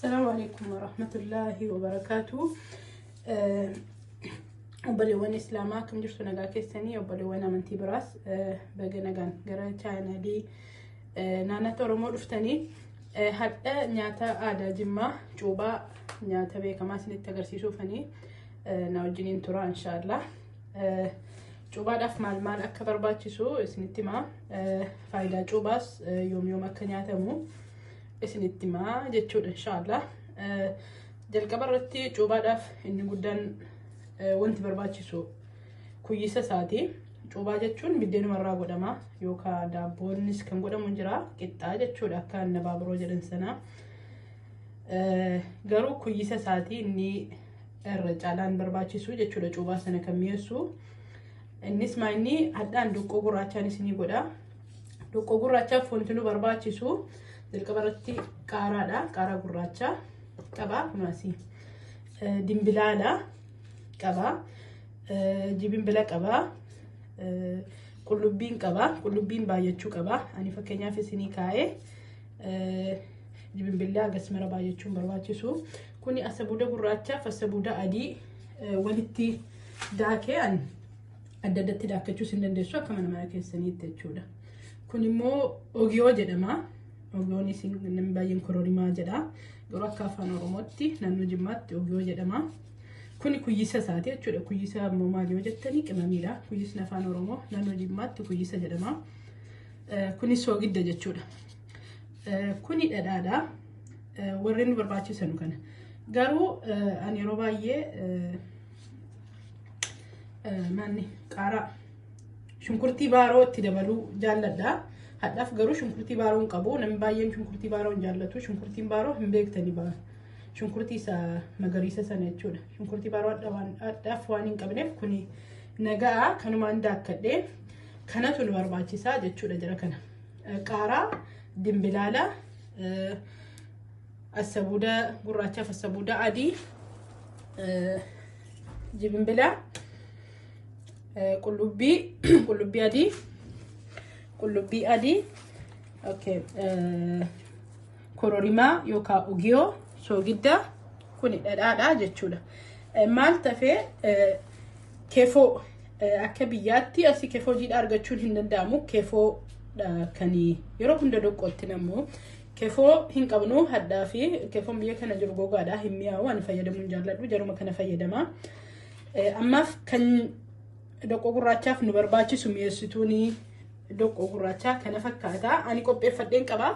Assalaamu alaikum warahmatullaahi wabarakaatu. Obboleewwan Islaamaa, akkam jirtu? Nagaa keessanii? Obboleewwan amantii biraas, baga nagaan gara chaanalii naannoo Oromoo dhuftanii. Hadha nyaata aadaa Jimmaa, cuubaa, nyaata beekamaa isinitti agarsiisuufanii na wajjiniin tura, inshaallah. Cuubaadhaaf maal maal akka barbaachisu isinitti himaa. Faayidaa cuubaas, yoom yoom akka nyaatamu isinitti himaa jechuudha, inshaallah. Jalqaba irratti cuubaadhaaf inni guddaan wanti barbaachisu kuyyisa isaati. Cuubaa jechuun biddeenumarraa godhama yookaan daabboonnis kan godhamu jira, qixxaa jechuudha akka annabaaburoo jedhan sana. Garuu kuyyisa isaatii inni irra caalaan barbaachisu jechuudha, cuubaa sana kan mi'eessu. Innis maa inni hadhaan doqqoo gurraachaan isinii godha. Doqqoo gurraachaaf wanti nu barbaachisu jalqaba irratti qaaraadha. Qaaraa gurraacha qaba kunuunsi. Dimbilaala qaba. Jibimbila qaba. Qullubbiin qaba. Qullubbiin baay'achuu qaba. Ani fakkeenyaaf isinii kaa'ee, jibimbilli hagas mara baay'achuun barbaachisu. Kuni asabuuda gurraachaaf asabuuda adii walitti daakee. An adda addatti daakkachuus hin dandeessu, akka mana mana keessaniitti jechuudha. Kun immoo ogiyoo jedhama. Ogiyoon isin namni baay'een kororimaa jedha. Garuu akka afaan Oromootti naannoo Jimmaatti ogiyoo jedhama. Kuni kuyyisa isaati jechuudha. Kuyyisa immoo maali yoo jettanii, qimamiidha. Kuyyisni afaan Oromoo naannoo Jimmaatti kuyyisa jedhama. Kunis soogidda jechuudha. Kuni dhadhaadha. Warreen nu barbaachisan kana. Garuu ani yeroo baay'ee manni qaaraa shunkurtii baaroo itti dabaluu jaalladha. Hadhaaf garuu shunkurtii baaroo hin qabu. Namni baay'een shunkurtii baaroo hin jaallatu. Shunkurtiin baaroo hin beektanii ba'a. Shunkurtii isa magariisa sana jechuudha. Shunkurtii baaroo hadhaaf waan hin qabneef kuni nagaa kanumaan daakkadhee kanatu nu barbaachisaa jechuudha jara kana. Qaaraa, dimbilaala, asabuuda gurraachaaf asabuuda adii, jibimbila, qullubbii, qullubbii adii, qullubbii adii, okay, kororimaa yookaan ugiyoo, soogidda, kuni dhadhaadha jechuudha. Maal tafee? Kefoo. Akka biyyaatti asii kefoo jiidhaa argachuun hin danda'amu. Kefoo kan yeroo hunda doqqootti nammoo kefoo hin qabnu hadhaa fi kefoon biyya kana jiru gogaadha, hin mi'aawu, ani fayyadamuu hin jaalladhu, jaruma kana fayyadama. Ammaaf kan doqqoo gurraachaaf nu barbaachisu, mi'eessituun doqqoo gurraachaa kana fakkaata. Ani qopheeffadheen qaba.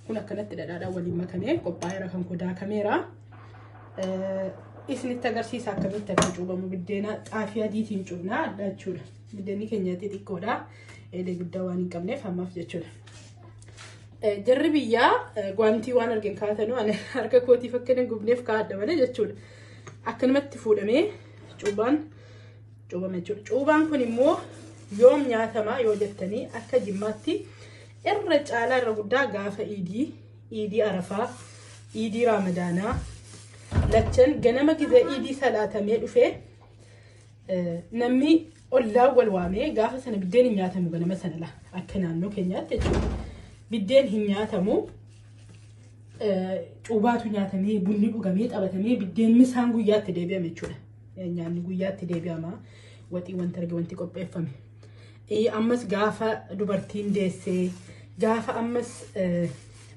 Kun akkanatti dhadhaadhaan waliin makamee qophaa'eera, kan koo daakameera. Isinitti agarsiisa akkamitti akka cuubamu. Biddeena xaafii adiitiin cuubnaa adda jechuudha. Biddeenni keenya xixiqqoodha. Eelee guddaa waan hin qabneef ammaaf jechuudha. Jarri biyyaa gwaantii waan argin kaatanu, ani harka kootiif akka hin gubneef kaa'adha malee jechuudha. Akkanumatti fuudhamee cuubaan cuubama jechuudha. Cuubaan kun immoo yoom nyaatama yoo jettanii, akka Jimmaatti irra caalaa, irra guddaa gaafa iidii, iidii Arafaa, iidii Raamadaanaa, lachan ganama gizee iidii salaatamee dhufee namni ollaa wal waamee gaafa sana biddeen hin nyaatamu ganama sana la akka naannoo keenyaatti jechuudha. Biddeen hin nyaatamu, cuubaatu nyaatamee, bunni dhugamee, taphatamee, biddeen misaan guyyaatti deebi'ame jechuudha. Nyaanni guyyaatti deebi'ama. Waxii wanta arge wanti qopheeffame. Ammas gaafa dubartiin deessee, gaafa ammas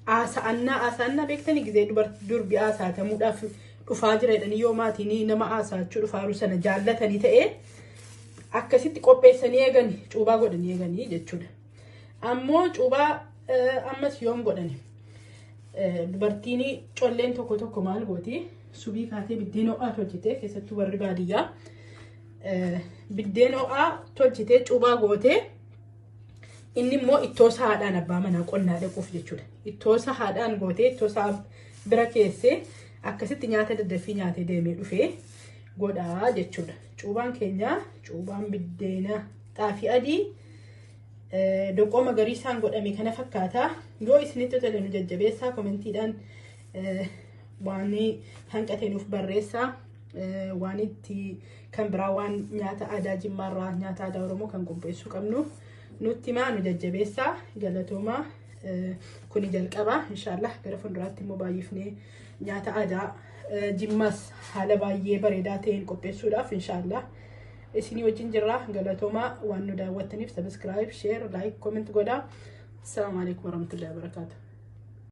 haasa'annaa, haasa'annaa beektanii, gizee durbi haasa'atamuudhaaf dhufaa jira jedhanii, yoo maatiin nama haasa'achuu dhufaaru sana jaallatanii ta'ee, akkasitti qopheessanii eeganii, cuubaa godhanii eeganii jechuudha. Ammoo cuubaa ammas yoom godhani? Dubartiin colleen tokko tokko maal gooti? Subii kaatee biddeen ho'aa tolchitee, keessattuu warri baadiyyaa, biddeen ho'aa tolchitee cuubaa gootee, inni immoo ittoo sahaadhaan abbaa manaa qonnaa dhaquuf jechuudha. Ittoo sahaadhaan gootee, ittoo sa'a bira keessee, akkasitti nyaata daddaffii nyaatee deemee dhufee godhaa jechuudha. Cuubaan keenya cuubaan biddeena xaafii adii doqoo magariisaan godhame kana fakkaata. Yoo isinitti tole nu jajjabeessaa, commentiidhaan waan hanqate nuuf barreessaa. Waan itti kan biraa, waan nyaata aadaa Jimmaarraa, nyaata aadaa Oromoo kan qopheessuu qabnu nutti himaa, nu jajjabeessaa. Galatoomaa. Kuni jalqaba inshaallah gara fuulduraatti immoo baay'ifnee nyaata aadaa Jimmaas haala baay'ee bareedaa ta'een qopheessuudhaaf inshaallah isinii wajjin jirra. Galatoomaa waan nu daawwattaniif subscribe, share, like, comment godhaa. Assalaamu alaikum warahmatullahi wabarakaatuh.